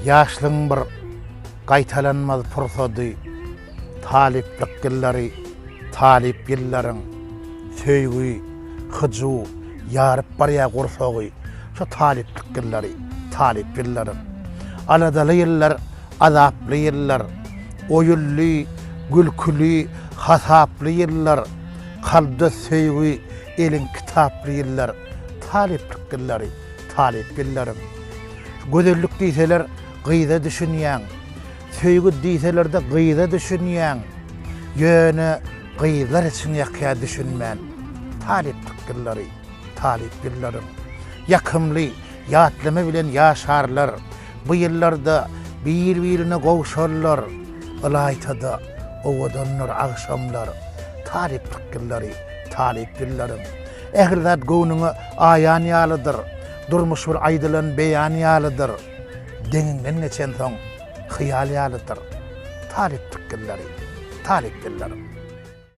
Ýaşlygyň bir gaýtalanmaz pursady, talyplyk ýyllary, talyp ýyllaryň söýgi, hyjuw ýaryp barýar gursagy, şo talyplyk ýyllary, talyp ýyllaryň. Aladaly ýyllar, azaply ýyllar, oýunly, gülküli, hasaply ýyllar, kalpda söýgi, eliň kitaply ýyllar, talyplyk ýyllary, talyp ýyllaryň. Gözellik diýseler gyza düşünýäň, söýgi diýseler-de gyza düşünýäň. Ýöne gyzlar içiň ýakýar düşünmän. Talyplyk ýyllary, talyp ýyllaryň. Ýakymly ýatlama bilen ýaşarlar. Bu ýyllarda bir-birine gowşarlar. Ylaýta-da owadandyr agşamlar. Talyplyk ýyllary, talyp ýyllaryň. Ähli zat göwnüňe aýan ýalydyr. Durmuş bir aýdylan beýan ýalydyr. Deňiňden geçensoň hyýal ýalydyr. Talyplyk ýyllary, talyp ýyllaryň.